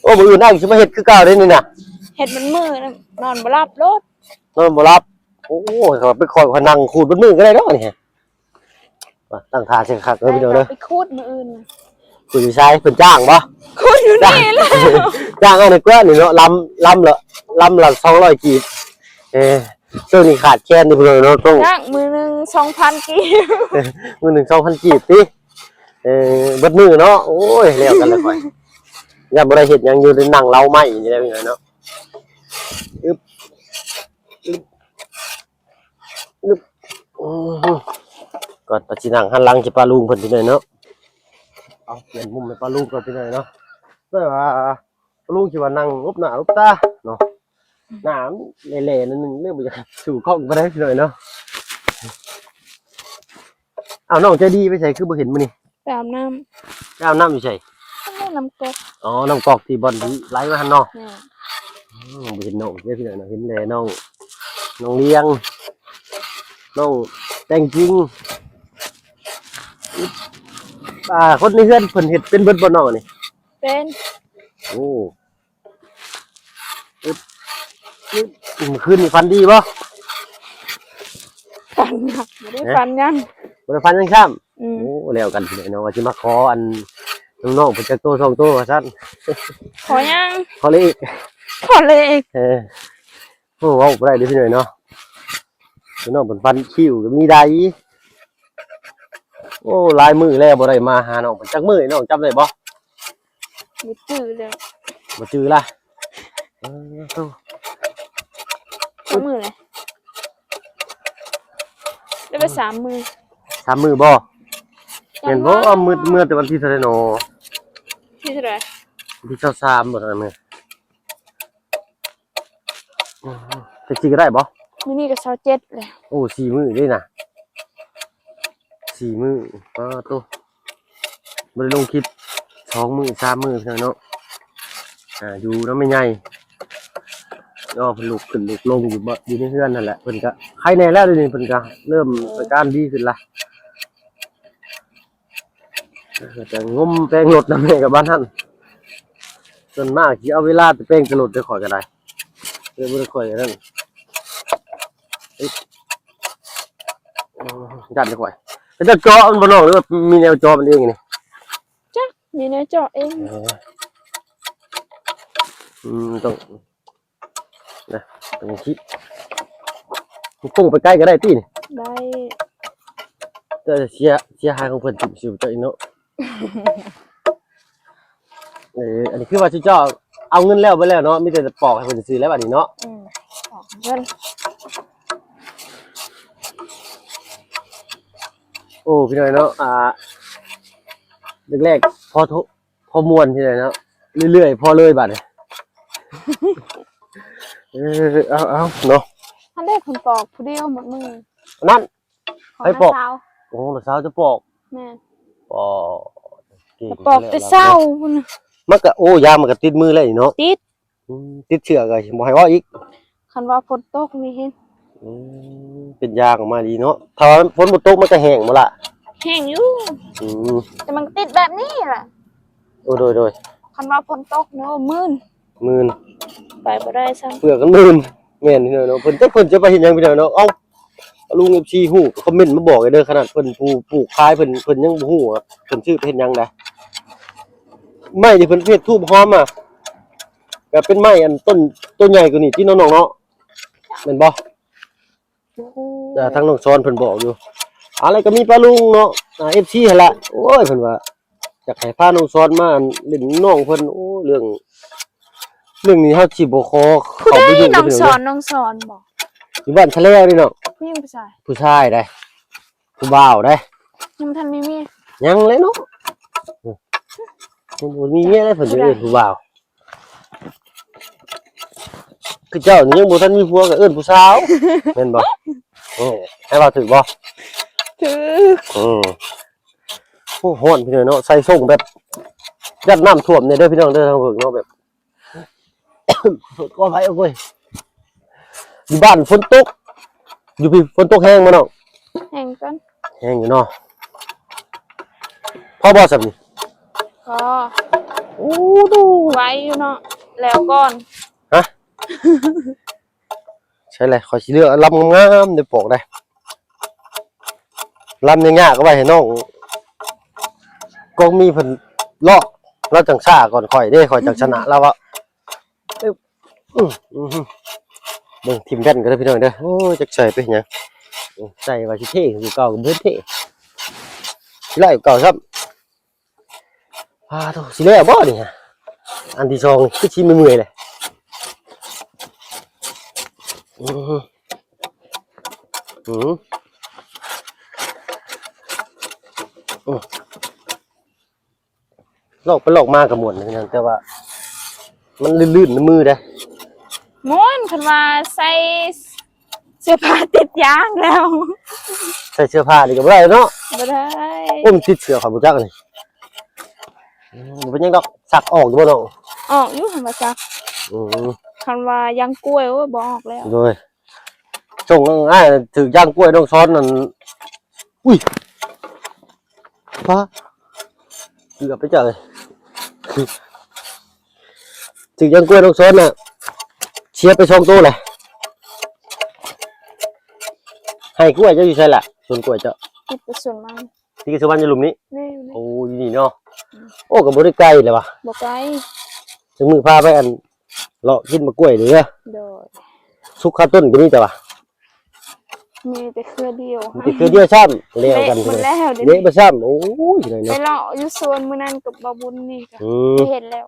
ໂອ້ ມື້ອື່ນອ້າຍຊິມາເຮັດຄືເກົ່າເດ້ນີ້ນະ. ເຮັດເບິດມື້ນອນບໍ່ຫຼັບໂລດ. ນອນບໍ່ຫຼັບ. ໂອ້ຍ ຂ້ອຍໄປ ຂ້ອຍ ຂ້ອຍນັ່ງຂູດເບິດມື້ກໍໄດ້ດອກນີ້. ວ່າຕັ້ງທ່າໃສ່ຄັກເດີພີ່ນ້ອງເດີ. ໄປຂູດມື້ອື່ນ. ຂູດຢູ່ໃສ? ເພິ່ນຈ້າງບໍ່? ຂູດຢູ່ນີ້ແຫຼະ. ຈ້າງອັນນີ້ກວ່ານີ້ເນາະ ລຳ ລຳລະ ລຳລະສອງຮ້ອຍກີບ. ເອີ ຊ່ວງນີ້ຂາດແຄນເດ້ພີ່ນ້ອງເນາະ ຕ້ອງ ຈ້າງມື້ໜຶ່ງສອງພັນກີບ. ມື້ໜຶ່ງສອງພັນກີບຕິ. ເອີ ເບິດມື້ເນາະ. ໂອ້ຍ ແລ້ວກັນແລ້ວຂ້ອຍ ຢ້ານບໍ່ໄດ້ເຮັດຫຍັງ ຢູ່ໄດ້ນັ່ງເລົາໄມ້ນີ້ແຫຼະພີ່ນ້ອງເນາະ. ອຶບ ອຶບ ອືມ ກ່ອນປະຊິນັ່ງຫັນຫຼັງຊິປະລຸງເພິ່ນພີ່ນ້ອງເນາະ. ເອົາ ປ່ຽນມຸມໃຫ້ປະລຸງກ່ອນພີ່ນ້ອງເນາະ. ແຕ່ວ່າປະລຸງຊິວ່ານັ່ງຫຼົບໜ້າຫຼົບຕາເນາະ ໜ້າມັນແຫຼ້ໆໜ້ອຍໜຶ່ງ ເລີຍບໍ່ຢາກສູ້ກ້ອງປານໃດພີ່ນ້ອງເນາະ. ເອົາ ນ້ອງໃຈດີໄປໃສ ຄືບໍ່ເຫັນມື້ນີ້? ໄປອາບນ້ຳ. ໄປອາບນ້ຳຢູ່ໃສ? ນ້ຳກອກ. ອໍ ນ້ຳກອກທີ່ບ່ອນທີ່ໄຫຼມາຫັ້ນເນາະ. ແມ່ນ. ອືມ ບໍ່ເຫັນນ້ອງເດ້ພີ່ນ້ອງເນາະ ເຫັນແຕ່ນ້ອງ ນ້ອງລຽງ ນ້ອງແຕງຈິງ. ອ່າ ຄົນໃນເຮືອນເພິ່ນເຮັດເປັນເບິດບໍ່ນ້ອງອັນນີ້? ເປັນ. ໂອ້ ອຶບ ອຶບ ມື້ຄືນນີ້ຝັນດີບໍ່? ຝັນຫຍັງ? ບໍ່ໄດ້ຝັນຫຍັງ. ບໍ່ໄດ້ຝັນຫຍັງຊ້ຳ? ອືມ. ໂອ້ ແລ້ວກັນພີ່ນ້ອງເນາະ ວ່າຊິມາຂໍອັນ ນ້ອງໆເພິ່ນຈັກໂຕສອງໂຕວ່າຊັ້ນ. ຂໍຫຍັງ? ຂໍເລກ. ຂໍເລກ. ເອີ ໂອ້ ເວົ້າບໍ່ໄດ້ເດ້ພີ່ນ້ອງເນາະ. ພີ່ນ້ອງເພິ່ນຝັນຄິວກໍມີໄດ. ໂອ້ ຫຼາຍມື້ແລ້ວບໍ່ໄດ້ມາຫານ້ອງເພິ່ນ ຈັກມື້ນ້ອງຈຳໄດ້ບໍ່? ບໍ່ຈື່ແລ້ວ. ບໍ່ຈື່ລະ. ເອີ ໂຕ ຈັກມື້ແຫຼະ? ໄດ້ໄປສາມມື້. ສາມມື້ບໍ່? ແມ່ນບໍ່? ເອົາ ມື້ ເມື່ອແຕ່ວັນທີເທົ່າໃດນໍ? ທີເທົ່າໃດ? ວັນທີຊາວສາມບໍ່? ເມື່ອ ອືມ ແທັກຊີກໍໄດ້ບໍ່? ມື້ນີ້ກໍຊາວເຈັດແຫຼະ. ໂອ້ ສີ່ມື້ເດ້ນະ ສີ່ມື້. ປາໂຕ ບໍ່ໄດ້ລົງຄລິບສອງມື້ສາມມື້ເທື່ອເນາະ. ອ່າ ຢູ່ນຳແມ່ໃຫຍ່ ລໍເພິ່ນລຸກຂຶ້ນລຸກລົງຢູ່ ຢູ່ໃນເຮືອນຫັ້ນແຫຼະ. ເພິ່ນກໍໄຄແນ່ແລ້ວ ດຽວນີ້ເພິ່ນກໍເລີ່ມອາການດີຂຶ້ນລະ. ເອີ ແຕ່ງົມແປງລົດນຳແມ່ກັບບ້ານຫັ້ນ ສ່ວນມາກຊິເອົາເວລາໄປແປງແຕ່ລົດເດີ ຂ້ອຍກໍໄດ້ ເລີຍບໍ່ໄດ້ຄ່ອຍອັນນັ້ນ. ເອີ ຢ້ານແຕ່ຂ້ອຍ ເຂົາເຈົ້າເຈາະມັນບໍ່ນ້ອງ ຫຼືວ່າມີແນວເຈາະມັນເອງນີ້? ຈັກ ມີແນວເຈາະເອງ. ເອີ ອືມ ຕ້ອງ ນະ ເປັນທີ່ ມັນປົງໄປໄກກໍໄດ້ຕິນີ້? ໄດ້. ແຕ່ເສຍ ເສຍຫາຍຂອງເພິ່ນ ຕິດຊິວເຈົ້າອີກເນາະ. ເອີ ອັນນີ້ຄືວ່າເຈົ້າເອົາເງິນແລ້ວເບິດແລ້ວເນາະ ມີແຕ່ປອກໃຫ້ເພິ່ນຊື່ແລ້ວບັດນີ້ເນາະ. ອືມ ປອກເງິນ. ໂອ້ ພີ່ນ້ອງເນາະ ອ່າ ແລກໆ ພໍໂທ ພໍມ່ວນທີ່ໃດເນາະ ເລື້ອຍໆ ພໍເລີຍບາດນີ້. ເອີ ເອົາໆ ເນາະ ຫັ້ນເດ້ ເພິ່ນປອກຜູ້ດຽວໝົດມື້ນັ້ນ. ໃຜປອກ? ໂອ້ ນ້ອງສາວຈະປອກ. ແມ່ນ ປອກ ເກັ່ງ ປອກແຕ່ເຊົ້າພຸ້ນ. ມັນກະ ໂອ້ ຢາມັນກະຕິດມືແລ້ວນີ້ເນາະ. ຕິດ ອືມ ຕິດເຊື້ອກະບໍ່ໃຫ້ເວົ້າອີກ. ຄັນວ່າຝົນຕົກນີ້ເຫັນ ອືມ ເປັນຢາອອກມາດີເນາະ. ຖ້າວ່າຝົນບໍ່ຕົກມັນກະແຫ້ງບໍ່ລະ? ແຫ້ງຢູ່. ອືມ ແຕ່ມັນກະຕິດແບບນີ້ລະ. ໂອ້ ໂດຍໆ ຄັນວ່າຝົນຕົກເນາະ ມື່ນ ມື່ນ ໄປບໍ່ໄດ້ຊ້ຳ ເປືອກກັນມື່ນ. ແມ່ນເນາະ ເພິ່ນ ຈັກເພິ່ນຈະໄປເຮັດຫຍັງພີ່ນ້ອງເນາະ. ເອົ້າ ລຸງ ເອັຟຊີ ຮູ້ກະຄອມເມັນມາບອກເດີ. ຂະໜາດເພິ່ນຜູ້ປູກຂາຍ ເພິ່ນ ເພິ່ນຍັງບໍ່ຮູ້ວ່າເພິ່ນຊື້ໄປເຮັດຫຍັງໃດ. ໄມ້ທີ່ເພິ່ນເຮັດທູບຫອມອະ ກະເປັນໄມ້ອັນຕົ້ນ ຕົ້ນໃຫຍ່ກວ່ານີ້ຕິນ້ອງໆ ເນາະ ແມ່ນບໍ່? ໂອ້ ທາງນ້ອງສອນເພິ່ນບອກຢູ່. ອາ ແລ້ວກະມີປ້າລຸງເນາະ ອາ ເອັຟຊີ ຫັ້ນລະ. ໂອ້ຍ ເພິ່ນວ່າຢາກໃຫ້ພານ້ອງສອນມາຫຼິ້ນນຳນ້ອງເພິ່ນ. ໂອ້ ເລື່ອງ ເລື່ອງນີ້ເຮົາຊິບໍ່ຂໍເຂົ້າໄປຫຍຸ້ງ. ນ້ອງສອນ ນ້ອງສອນບໍ? ຢູ່ບ້ານຊະແລວນີ້ເນາະ. ຜູ້ຍິງຜູ້ຊາຍ? ຜູ້ຊາຍໃດ໋ ຜູ້ບ່າວໃດ໋. ຍັງບໍ່ທັນມີເມຍ? ຍັງແຫຼະເນາະ ຍັງບໍ່ມີເມຍເລີຍ ເພິ່ນຈະເອີ້ນຜູ້ບ່າວ. ຄືເຈົ້ານີ້ຍັງບໍ່ທັນມີຜົວກະເອີ້ນຜູ້ສາວ ແມ່ນບໍ່? ເອີ ໃຫ້ວ່າຖືກບໍ່? ຖືກ. ອືມ ໂອ້ ຮ້ອນພີ່ນ້ອງເນາະ. ໃສ່ຊົງແບບຢ້ານນ້ຳຖ້ວມແດ່ເດີພີ່ນ້ອງເດີ ທາງເບິ່ງເນາະ ແບບ ຂໍອະໄພ ໂອ້ຍ. ຢູ່ບ້ານຝົນຕົກ ຢູ່ພີ້ຝົນຕົກແຮງບໍ່ນ້ອງ? ແຮງກ່ອນ ແຮງຢູ່ເນາະ. ພໍບໍ່ຊ່ຳນີ້? ພໍ. ໂອ້ ໄວຢູ່ເນາະ ແລ້ວກ່ອນ. ຮະ? ໃຊ່ແຫຼະ ຂ້ອຍຊິເລືອກເອົາລຳງາມໆ ໄດ້ປອກໄດ້. ລຳຍາກໆ ເອົາໄວ້ໃຫ້ນ້ອງກອງມີເພິ່ນເລາະ ລາວຈັ່ງຊ້າກ່ອນຂ້ອຍເດ້ ຂ້ອຍຈັ່ງຊະນະລາວອະ. ອືມ ອືມ ເບິ່ງ ຖິ້ມແວ່ນກ່ອນເດີພີ່ນ້ອງເດີ. ໂອ້ຍ ຈັກໃສ່ໄປຫຍັງ ໃສ່ວ່າຊິເທ່ຄືເກົ່າກະບໍ່ເທ່ ຊິໄລ່ກວ່າເກົ່າຊ້ຳ. ປາໂທ້ ຊິແລ້ວບໍ່ນີ້? ອັນທີສອງນີ້ຄືຊິເມື່ອຍໆ ແຫຼະ. ອືມ ອືມ ອືມ ລອກໄປລອກມາກະມ່ວນຄືກັນ ແຕ່ວ່າມັນລື່ນໆ ໃນມືເດ້. ມ່ວນ ຄັນວ່າໃສ່ ເສື້ອຜ້າຕິດຢາງແລ້ວ. ໃສ່ເສື້ອຜ້ານີ້ກະບໍ່ໄດ້ເນາະ. ບໍ່ໄດ້. ໂອ້ ມັນຕິດເສື້ອຂ້ອຍບໍ່ຈັກນີ້. ອືມ ບໍ່ເປັນຫຍັງດອກ ຊັກອອກຢູ່ບໍ່ນ້ອງ? ອອກຢູ່ ຄັນວ່າຊັກ. ອືມ ຄັນວ່າຢາງກ້ວຍ ໂອ້ຍ ບໍ່ອອກແລ້ວ. ໂດຍ ສົ່ງອ້າຍຖືກຢາງກ້ວຍນ້ອງສອນນັ້ນ. ອຸ້ຍ ຟ້າ ເກືອບໄປເຈົ້າເອີຍ. ຖືກຢາງກ້ວຍນ້ອງສອນນະ ເສຍໄປສອງໂຕແຫຼະ. ໄຮ່ກ້ວຍເຈົ້າຢູ່ໃສລະ? ສວນກ້ວຍເຈົ້າ ຕິດກັບສວນມັນ. ຕິດກັບສວນມັນຢູ່ລຸ່ມນີ້? ແມ່ນ. ໂອ້ ຢູ່ນີ້ເນາະ. ອືມ ໂອ້ ກະບໍ່ໄດ້ໄກແຫຼະຫວາ? ບໍ່ໄກ. ຈັກມື້ພາໄປອັນ ເລາະກິນໝາກກ້ວຍເດີ. ໂດຍ. ສຸກຄາຕົ້ນກະມີແຕ່ວ່າ ມີແຕ່ເຄືອດຽວ ມີແຕ່ເຄືອດຽວຊ້ຳ. ແລ້ວກັນ ເລະໝົດແລ້ວເດ ເລະໄປຊ້ຳ. ໂອ້ຍ ໄປເລາະຢູ່ສວນມື້ນັ້ນກັບບ່າວບຸນນີ້ກະ ອືມ ເຫັນແລ້ວ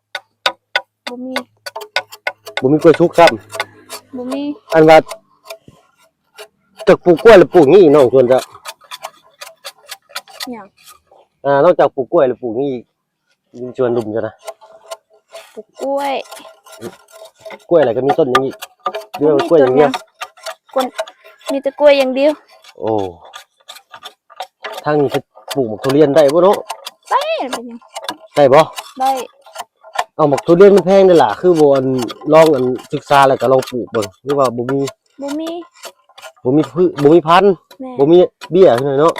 ບໍ່ມີ ບໍ່ມີກ້ວຍສຸກຊ້ຳ. ບໍ່ມີ. ອັນວ່າ ຈັກປູກກ້ວຍແລ້ວປູກຫຍັງອີກນ້ອງ ສວນເຈົ້າ? ຫຍັງ? ອ່າ ນອກຈາກປູກກ້ວຍແລ້ວປູກຫຍັງອີກ? ຢູ່ສວນລຸ່ມເຈົ້ານະ ປູກກ້ວຍ. ກ້ວຍແລ້ວກະມີຕົ້ນຫຍັງອີກ? ຫຼືວ່າກ້ວຍຢ່າງດຽວ? ມີແຕ່ກ້ວຍຢ່າງດຽວ. ໂອ້ ທາງນີ້ຊິປູກໝາກທຸລຽນໄດ້ບໍ່ເນາະ? ໄດ້. ເປັນຫຍັງ ໄດ້ບໍ່? ໄດ້. ເອົາ ໝາກທຸລຽນມັນແພງເດ້ລະ ຄືບໍ່ອັນ ລອງອັນ ສຶກສາແລ້ວກະລອງປູກເບິ່ງ ຫຼືວ່າບໍ່ມີ? ບໍ່ມີ ບໍ່ມີພື ບໍ່ມີພັນ. ແມ່ນ. ບໍ່ມີເບ້ຍເນາະ.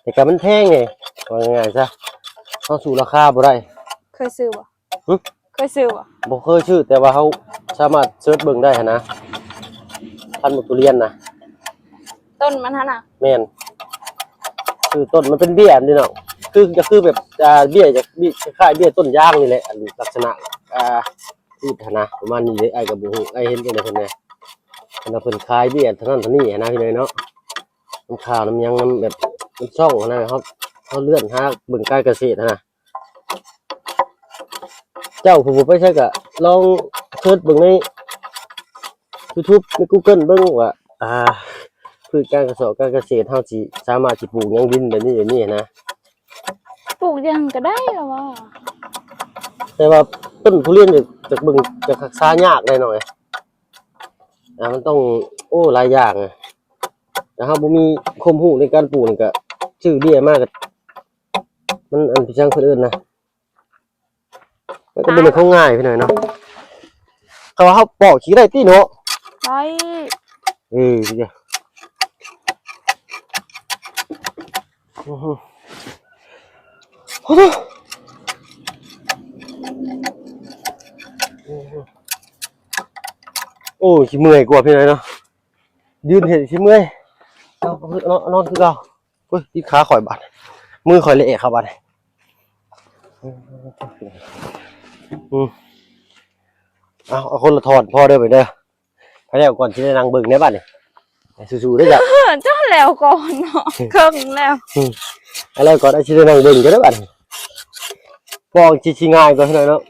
ແຕ່ກະມັນແພງເດ ວ່າງ່າຍໆຊະ ເຮົາສູ້ລາຄາບໍ່ໄດ້. ເຄີຍຊື້ບໍ່? ຫຶ? ເຄີຍຊື້ບໍ່? ບໍ່ເຄີຍຊື້ ແຕ່ວ່າເຮົາສາມາດເສີດເບິ່ງໄດ້ຫັ້ນນະ ພັນໝາກທຸລຽນນະ. ຕົ້ນມັນຫັ້ນນະ? ແມ່ນ. ຄືຕົ້ນມັນເປັນເບ້ຍນີ້ເນາະ ຄື ກະຄືແບບ ອ່າ ເບ້ຍ ຈະ ເບ້ຍ ຄ້າຍໆ ເບ້ຍຕົ້ນຢາງນີ້ແຫຼະ ອັນລັກສະນະ ອ່າ ພືດຫັ້ນນະ ປະມານນີ້ເດ. ອ້າຍກະບໍ່ຮູ້ ອ້າຍເຫັນຈັ່ງໃດເພິ່ນແດ່ ເພິ່ນວ່າເພິ່ນຂາຍເບ້ຍເທົ່ານັ້ນເທົ່ານີ້ຫັ້ນນະ ພີ່ນ້ອງເນາະ. ນຳຂ່າວນຳຫຍັງ ນຳແບບ ນຳຊ່ອງຫັ້ນນະ ເຮົາ ເຮົາເລື່ອນຫາເບິ່ງການກະເສດຫັ້ນນະ. ເຈົ້າຜູ້ບໍ່ໄປໃສກະລອງເສີດເບິ່ງໃນຢູທູບ ໃນກູເກີ້ນເບິ່ງວ່າ ອ່າ ພືດການກະເສດ ການກະເສດເຮົາຊິສາມາດຊິປູກຫຍັງດິນແບບນີ້ ແບບນີ້ຫັ້ນນະ. ປູກຫຍັງກໍໄດ້ລະວ່າ ແຕ່ວ່າຕົ້ນທຸລຽນຈະ ຈະເບິ່ງ ຈະຮັກສາຍາກໄດ໋ນ້ອງເອີຍ ອ່າ ມັນຕ້ອງ ໂອ້ ຫຼາຍຢ່າງ ຖ້າເຮົາບໍ່ມີຄວາມຮູ້ໃນການປູກນີ້ ກໍຊື້ເບ້ຍມາ ກໍ ມັນ ອັນ ເປັນຫຍັງເພິ່ນເອີ້ນນະ ມັນກໍບໍ່ແມ່ນຂອງງ່າຍພີ່ນ້ອງເນາະ ຄັນວ່າເຮົາປອກຂີ້ໄດ້ຕິເນາະ ໄດ້ ເອີ ໂອ້ ຊິເມື່ອຍກວ່າພີ່ນ້ອງເນາະ ຢືນເຮັດຊິເມື່ອຍ ເອົາ ນອນ ນອນຄືເກົ່າ. ໂອ້ຍ ຕິດຂາຂ້ອຍບາດ ມືຂ້ອຍເລະເຂົ້າບາດ ອືມ ເອົາ ເອົາຄົນລະທ່ອນພໍເດີ ໄປເດີ ໄປແລ້ວກ່ອນ ຊິໄດ້ນັ່ງເບິ່ງເດີບາດນີ້ ສູ້ໆເດີເຈົ້າ ເຈົ້າແລ້ວກ່ອນເນາະ ເຄິ່ງແລ້ວ ອືມ ໄປແລ້ວກ່ອນ ຊິໄດ້ນັ່ງເບິ່ງເດີບາດນີ້ ປອກຊິ ຊິງ່າຍກວ່າໜ້ອຍເນາະ.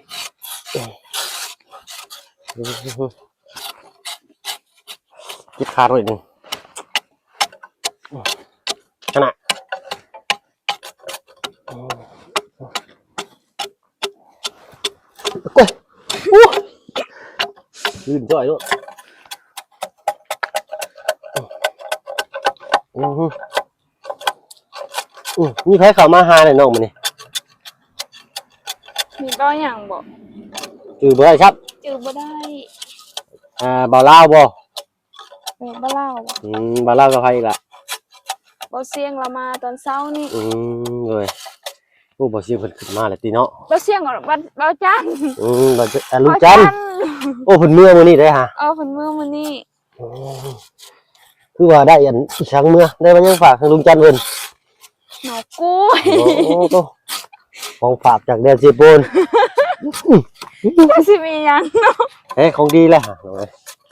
ຕິດຂາດໄວ້ໜຶ່ງ ຂະນະ ໂອ້ຍ ໂອ້ ລື່ນຈ້ອຍໂລດ ອື ອື ມີໃຜເຂົ້າມາຫາແດ່ນ້ອງມື້ນີ້? ມີເວົ້າຫຍັງບໍ່? ຈື່ບໍ່ໄດ້ຊ້ຳ ຈື່ບໍ່ໄດ້ ອ່າ ບ່າວລາວບໍ່? ເອີ ບ່າວລາວ ອືມ ບ່າວລາວກັບໃຜອີກລະ? ບ່າວຊຽງລາວມາຕອນເຊົ້ານີ້ ອືມ ໂດຍ ໂອ້ ບ່າວຊຽງເພິ່ນຂຶ້ນມາແລ້ວຕິເນາະ ບ່າວຊຽງ ບ່າວ ບ່າວຈັນ ອືມ ບ່າວ ອ່າ ລຸງຈັນ ໂອ້ ເພິ່ນເມືອມື້ນີ້ໄດ໋ຫະ ເອີ ເພິ່ນເມືອມື້ນີ້ ໂອ້ ຄືວ່າໄດ້ອັນອີ່ຫຍັງເມືອ ໄດ້ມາຫຍັງຝາກທາງລຸງຈັນເພິ່ນ? ໜໍ່ກ້ວຍ ໂອ້ ໂອ້ ຂອງຝາກຈາກແດນເຊໂປນ ກໍຊິມີຫຍັງເນາະ ເອີ ຂອງດີແຫຼະ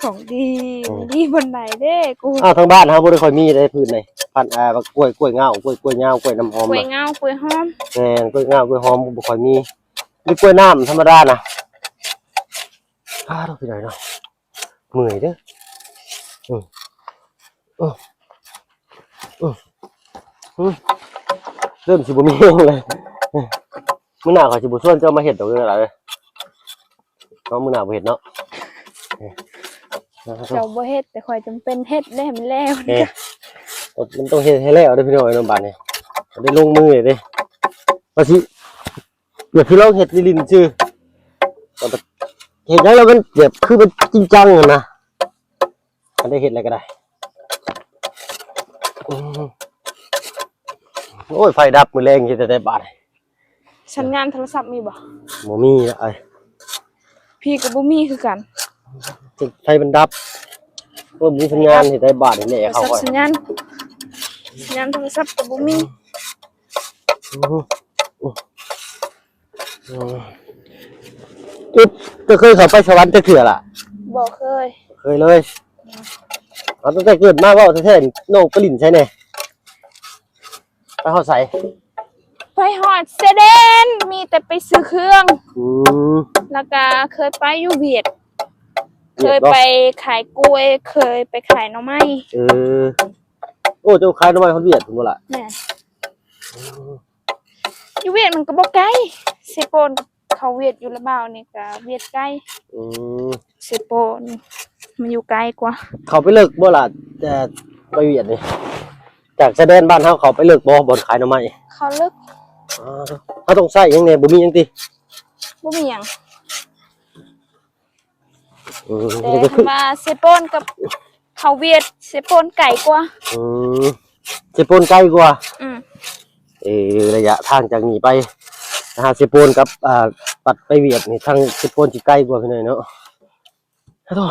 ຂອງດີ ອືມ ດີບ່ອນໃດເດ້ກູ ອ້າວ ທາງບ້ານເຮົາບໍ່ໄດ້ຄ່ອຍມີເດ້ພືດນີ້ ພັນ ອ່າ ກ້ວຍ ກ້ວຍງາວ ກ້ວຍ ກ້ວຍຍາວ ກ້ວຍນ້ຳຫອມ ກ້ວຍງາວ ກ້ວຍຫອມ ແມ່ນ ກ້ວຍງາວ ກ້ວຍຫອມບໍ່ຄ່ອຍມີ ມີກ້ວຍນ້ຳທຳມະດານະ ອ້າວ ພີ່ນ້ອງເນາະ. ເມື່ອຍເດີ ອື ອື ອື ເລີ່ມຊິບໍ່ມີແຮງເລີຍ ມື້ໜ້າຂ້ອຍຊິບໍ່ຊວນເຈົ້າມາເຮັດດອກເດີຫຼາຍເອີຍ ເນາະ ມື້ໜ້າບໍ່ເຮັດເນາະ ເຈົ້າບໍ່ເຮັດ ແຕ່ຂ້ອຍຈຳເປັນເຮັດເດ້ ໃຫ້ມັນແລ້ວ ເອີ ມັນຕ້ອງເຮັດໃຫ້ແລ້ວເດີພີ່ນ້ອງເອີຍ ບາດນີ້ໄດ້ລົງມືເດ້ ວ່າຊິ ແບບຄືລອງເຮັດຫຼິ້ນໆຊື່ ເຮັດຫຍັງແລ້ວມັນແບບຄືມັນຈິງຈັງຫັ້ນນະ ຄັນໄດ້ເຮັດແລ້ວກໍໄດ້ ໂອ້ຍ ໄຟດັບມື້ແລງເຮັດແນວໃດບາດນີ້ ສັນຍານໂທລະສັບມີບໍ່? ບໍ່ມີລະອ້າຍ ພີ່ກໍບໍ່ມີຄືກັນ ໄຟມັນດັບ ບໍ່ມີສັນຍານເຮັດໃດບາດນີ້ແຫຼະ ເຂົາ ສັນຍານ ສັນຍານໂທລະສັບກໍບໍ່ມີ. ອື ອື ເຈົ້າເຄີຍເຂົ້າໄປສະຫວັນຈັກເທື່ອລະ? ບໍ່ເຄີຍ ບໍ່ເຄີຍເລີຍ ເອົາຕັ້ງແຕ່ເກີດມາເວົ້າແທ້ໆ ນ້ອງໄປຫຼິ້ນໃສແດ່? ໄປຮອດໃສ? ໄປຮອດເຊເດນ ມີແຕ່ໄປຊື້ເຄື່ອງ ອື ແລ້ວກະເຄີຍໄປຢູ່ຫວຽດ ຫວຽດບໍ່? ເຄີຍໄປຂາຍກ້ວຍ ເຄີຍໄປຂາຍໜໍ່ໄມ້ ເອີ ໂອ້ ເຈົ້າຂາຍໜໍ່ໄມ້ຮອດຫວຽດພຸ້ນບໍ່ລະ? ແມ່ນ ອື ຢູ່ຫວຽດມັນກໍບໍ່ໄກ ເຊໂປນກັບເຂົ້າຫວຽດຢູ່ລະບາວນີ້ກະຫວຽດໄກ ອື ເຊໂປນມັນຢູ່ໄກກວ່າ ເຂົ້າໄປເລິກບໍ່ລະ? ແຕ່ໄປຫວຽດນີ້ ຈາກຊາຍແດນບ້ານເຮົາເຂົ້າໄປເລິກບໍ່ ບ່ອນຂາຍໜໍ່ໄມ້? ເຂົ້າເລິກ ເຮົາຕ້ອງໃຊ້ຫຍັງແດ່ ບໍ່ມີຫຍັງຕິ? ບໍ່ມີຫຍັງ ອື ແຕ່ຄັນວ່າເຊໂປນກັບເຂົ້າຫວຽດ ເຊໂປນໄກກວ່າ ອື ເຊໂປນໄກກວ່າ ອື ເອີ ໄລຍະທາງຈາກນີ້ໄປຫາເຊໂປນກັບ ອ່າ ປັດໄປຫວຽດນີ້ ທາງເຊໂປນຊິໄກກວ່າພີ່ນ້ອງເນາະ ໂອ້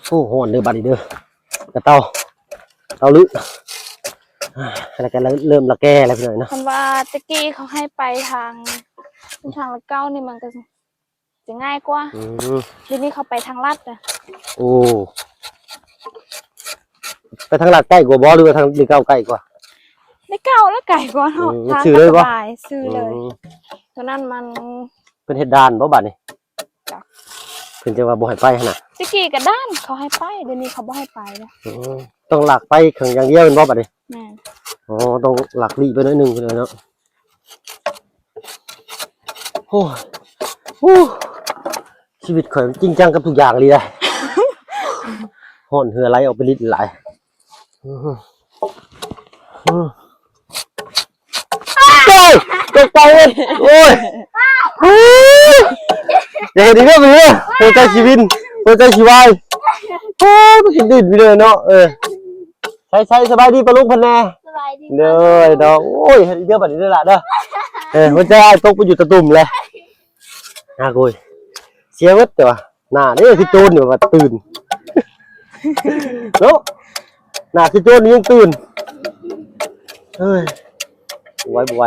ໂອ້ ຮ້ອນເດີບາດນີ້ເດີ ກະເຕົາ ເຕົາລຶ ອ່າ ແລ້ວກະເລີ່ມລະແກແລ້ວພີ່ນ້ອງເນາະ ຄັນວ່າແຕ່ກີ້ເຂົາໃຫ້ໄປທາງ ທາງລັດເກົ້ານີ້ມັນກະ ຈະງ່າຍກວ່າ ອື ດຽວນີ້ເຂົາໄປທາງລັດນະ ໂອ້ ໄປທາງລັດໃກ້ກວ່າບໍ່ ຫຼືວ່າທາງເລກເກົ້າໃກ້ກວ່າ? ເລກເກົ້າລະໃກ້ກວ່າເນາະ ອື ທາງກໍສະບາຍ ຊື່ເລີຍ ອື ໂຕນັ້ນມັນ ເພິ່ນເຮັດດ່ານບໍ່ບາດນີ້? ຈັກ ເພິ່ນຈັ່ງວ່າບໍ່ໃຫ້ໄປຫັ້ນນະ ແຕ່ກີ້ກະດ່ານເຂົາໃຫ້ໄປ ດຽວນີ້ເຂົາບໍ່ໃຫ້ໄປແລ້ວ ອື ຕ້ອງລາກໄປຂ້າງຢ່າງດຽວແມ່ນບໍ່ບາດນີ້? ແມ່ນ ອໍ ຕ້ອງລາກລີ້ໄປໜ້ອຍໜຶ່ງເນາະ ໂອ້ຍ ໂອ້ ຊີວິດຂ້ອຍມັນຈິງຈັງກັບທຸກຢ່າງອີ່ຫຼີເດ້. ຮ້ອນເຫື່ອໄຫຼອອກໄປລິດຫຼາຍ. ໂອ້ຍ ຕົກໃຈເວີຍ. ໂອ້ຍ ໂອ້ຍ ຢ່າເຮັດອີກເດີ ເດີ. ຫົວໃຈຊິວິນ ຫົວໃຈຊິວາຍ. ໂອ້ຍ ມັນຊິດິ້ນໄປເລີຍເນາະ. ເອີ ໃສໆ ສະບາຍດີປ້າລຸງເພິ່ນແດ່. ສະບາຍດີ ເດີ ເດີ. ໂອ້ຍ ເຮັດອີກເດີບັດນີ້ເດີຫຼ້າເດີ. ເອີ ຫົວໃຈອ້າຍຕົກໄປຢູ່ຕະຕຸ່ມແຫຼະ. ອາ ໂອ້ຍ ເສຍເບິດ. ແຕ່ວ່າໜ້າເດ້ຄືໂຈນນີ້ວ່າຕື່ນເນາະ. ໜ້າຄືໂຈນນີ້ຍັງຕື່ນ. ເອີຍ ບໍ່ໄຫວ ບໍ່ໄຫວ.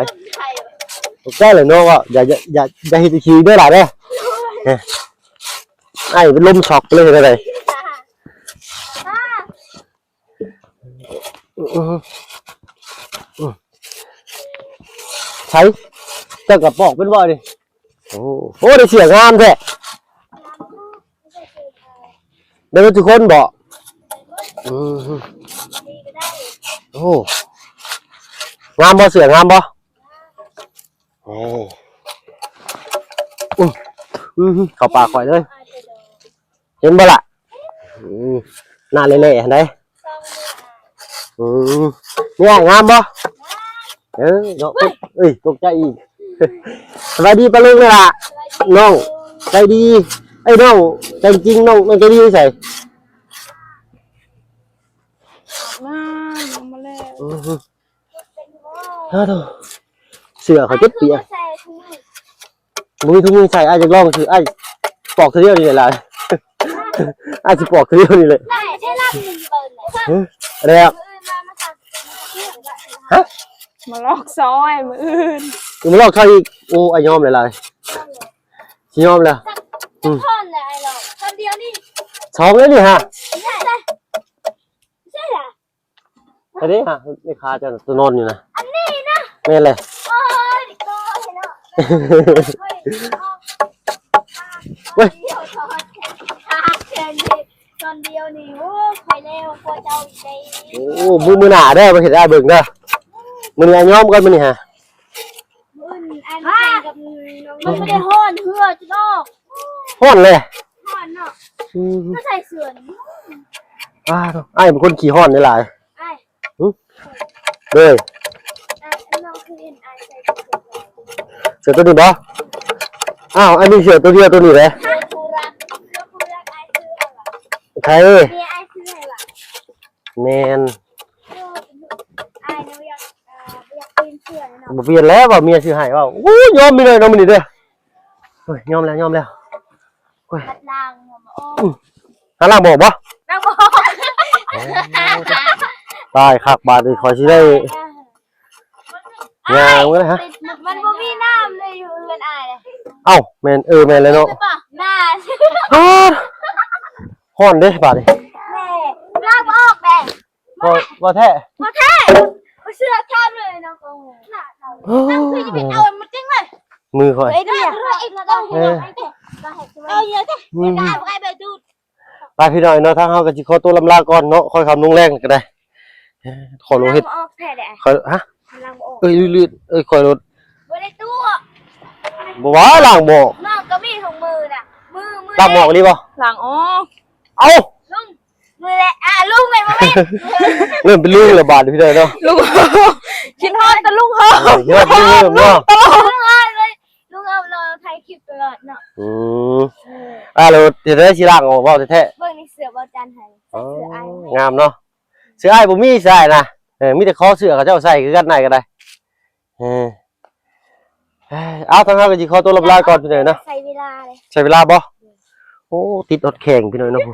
ຕົກໃຈແຫຼະເນາະ. ວ່າຢ່າ ຢ່າ ຢ່າ ຢ່າເຮັດອີກເດີຫຼ້າເດີ. ເອີ ອ້າຍເປັນລົມຊັອກໄປເລີຍ. ເຮັດແນວໃດ? ໃສ ເຈົ້າກະປອກເປັນບໍ່ນີ້? ໂອ້ ໂອ້ ໄດ້ເສື້ອງາມແທ້. ໄດ້ເບິດທຸກຄົນບໍ່? ອືມ ໂອ້ ງາມບໍ່? ເສື້ອງາມບໍ່? ນີ້ ອືມ ອືມ ເຂົ້າປາກຂ້ອຍເລີຍ. ເຫັນບໍ່ລະ? ອືມ ໜ້າແຫຼະໆຫັ້ນໃດ. ອືມ ນີ້ອ້າຍງາມບໍ່? ເອີ ເນາະ. ເອີຍ ຕົກໃຈອີກ. ສະບາຍດີປ້າລຸງເດີຫຼ້າ. ນ້ອງໃຈດີ. ເອີຍ ນ້ອງໃຈຈິງ ນ້ອງ ນ້ອງໃຈດີຢູ່ໃສ? ອາບນ້ຳ ລົງມາແລ້ວ. ອືມ ອ້າໂທ້ ເສື້ອຂ້ອຍຈົນປຽກ. ບໍ່ມີຖົງມືໃສ່. ອ້າຍຢາກລອງຊື່ ອ້າຍປອກເທື່ອດຽວນີ້ແຫຼະ. ອ້າຍຊິປອກເທື່ອດຽວນີ້ແຫຼະ. ຮະ ແລ້ວ ຮະ ມາລອກຊອຍມື້ອື່ນ. ມາລອກຊອຍອີກ. ໂອ້ ອ້າຍຍອມຫຼາຍໆ ຊິຍອມແລ້ວ. ອືມ ສອງແລ້ວນີ້ຮະ. ໃຊ່ລະ ໃຊ່ລະ. ອັນນີ້ຫາ ແມ່ຄ້າເຈົ້ານະ ຕົວນອນຢູ່ນະ. ອັນນີ້ນະ? ແມ່ນແຫຼະ. ໂອ້ຍ ໂອ້ຍເນາະ. ເວີຍ ຕອນດຽວນີ້ ໂອ້ ຂ້ອຍແລ້ວ ພວກເຈົ້າອີກໃດ. ໂອ້ ມື້ ມື້ໜ້າເດີ ມາເຮັດໃຫ້ອ້າຍເບິ່ງເດີ. ມື້ນີ້ອ້າຍຍອມກ່ອນ ມື້ນີ້ຫາ. ມື້ອື່ນອ້າຍມາແຂ່ງກັບນ້ອງ. ມັນບໍ່ໄດ້ຮ້ອນ ເຫື່ອຈະອອກ. ຮ້ອນເລີຍ. ຮ້ອນເນາະ. ອືມ ກໍໃສ່ເສື້ອນີ້. ອ້າ ອ້າຍເປັນຄົນຂີ້ຮ້ອນຫຼາຍໆ. ອ້າຍ ຫຶ ໂດຍ ອ່ະ ນ້ອງຄືເຫັນອ້າຍໃສ່ເສື້ອ ເສື້ອໂຕນີ້ບໍ່? ອ້າວ ອ້າຍມີເສື້ອໂຕດຽວໂຕນີ້ເດ້. ເສື້ອຄູ່ຮັກ ເສື້ອຄູ່ຮັກອ້າຍຊື້ໃຫ້ຫວາ? ໃຜ? ເມຍອ້າຍຊື້ໃຫ້ຫວາ? ແມ່ນ. ເອີ ອ້າຍນະບໍ່ຢາກ ອ່າ ບໍ່ຢາກປ່ຽນເສື້ອເນາະ. ບໍ່ປ່ຽນແລ້ວ ວ່າເມຍຊື້ໃຫ້. ເວົ້າ ໂອ້ຍ ຍອມມີໜ້ອຍເນາະມື້ນີ້ເດີ. ໂອ້ຍ ຍອມແລ້ວ ຍອມແລ້ວ. ໂອ້ຍ ບັດລ້າງບໍ່ອອກ. ອືມ ຫາລ້າງບໍ່ອອກບໍ່? ລ້າງບໍ່ອອກ. ໂອ້ ຕາຍຄັກ ບາດນີ້ຂ້ອຍຊິໄດ້ຍ່າງເບິ່ງນະ. ມັນບໍ່ມີນ້ຳເລີຍຢູ່ເຮືອນອ້າຍ. ເອົ້າ ແມ່ນ ເອີ ແມ່ນແລ້ວເນາະ. ນ້ຳ ຮ້ອນເດ້ບາດນີ້. ແມ່ ລ້າງບໍ່ອອກແມ່. ບໍ່ ບໍ່ແທ້ ບໍ່ແທ້ ບໍ່ເຊື່ອຖາມເລີຍນ້ອງ. ໂອ້ ນ້ຳຄືຈະໄປເອົາມາຈິງເລີຍ ມືຂ້ອຍ. ເອີ ເອົາເຍອະເດ້ ອືມ ໄປພີ່ນ້ອງເນາະ ທາງເຮົາກໍຊິຂໍຕົວລຳລາກ່ອນເນາະ ຄ່ອຍຄ່ຳລົງແລງກໍໄດ້. ຂໍໂລເຮັດ ລ້າງບໍ່ອອກແທ້ເດ້ ຂ້ອຍ ຮະ ລ້າງບໍ່ອອກ. ເອີຍ ລື່ນໆ ເອີຍ ຂ້ອຍໂລດ ບໍ່ໄດ້ຕົວະ ບໍ່ວ່າລ້າງບໍ່ອອກ. ນ້ອງກໍມີຂອງມືນະ ມື ມື ລ້າງບໍ່ອອກອີ່ຫຼີບໍ່? ລ້າງອອກ. ເອົ້າ ລຸງ ມື້ແລະ ອ່າ ລຸງແມ່ນບໍ່ແມ່ນ ເລີ່ມເປັນລຸງແລ້ວບາດນີ້ພີ່ນ້ອງເນາະ. ລຸງ ຄິດຮອດແຕ່ລຸງເຮີ ເອີ ຄິດຮອດລຸງເຮີເນາະ. ລຸງເຮີເລີຍ ລຸງເຮີລໍຖ່າຍຄລິບຕະຫຼອດເນາະ. ອືມ ເອີ ອ່າ ແລ້ວເຮັດໃດຊິລ້າງອອກ ເວົ້າແທ້ໆ. ເບິ່ງໃນເສື້ອບໍ່ຈັນໃຫ້ ໃສ່ເສື້ອອ້າຍໃຫ້ ງາມເນາະ. ເສື້ອອ້າຍບໍ່ມີ ເສື້ອອ້າຍນະ ເອີ ມີແຕ່ຂໍເສື້ອເຂົາເຈົ້າໃສ່ຄືກັນ ອ້າຍກໍໄດ້. ເອີ ເອົາ ທາງເຮົາກໍຊິຂໍຕົວລຳລາກ່ອນພີ່ນ້ອງເນາະ. ໃຊ້ເວລາເລີຍ ໃຊ້ເວລາບໍ່? ໂອ້ ຕິດຮອດແຂ້ງພີ່ນ້ອງເນາະ.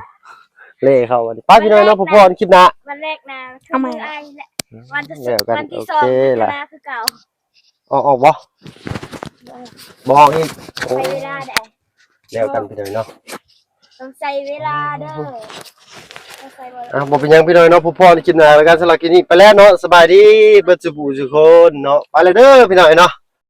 ເລເຂົ້າບັດນີ້ ໄປພີ່ນ້ອງເນາະ ພົບພໍ້ຄລິບໜ້າ. ວັນແລກນະ ເອົາໃໝ່ ມື້ອ້າຍແຫຼະ ວັນທີ່ ແລ້ວກັນ ວັນທີ່ສອງ ໂອເຄລະ ຄືເກົ່າ. ອອກ ອອກບໍ່? ບໍ່ອອກອີກ. ໂອ້ ໃຊ້ເວລາໄດ້ ແລ້ວກັນພີ່ນ້ອງເນາະ. ຕ້ອງໃຊ້ເວລາເດີ ຕ້ອງໃຊ້ເວລາ. ອ່ະ ບໍ່ເປັນຫຍັງພີ່ນ້ອງເນາະ ພົບພໍ້ໃນຄລິບໜ້າແລ້ວກັນ. ສຳລັບຄລິບນີ້ໄປແລ້ວເນາະ ສະບາຍດີເບິດສູ່ຜູ້ສູ່ຄົນເນາະ. ໄປແລ້ວເດີພີ່ນ້ອງເນາະ.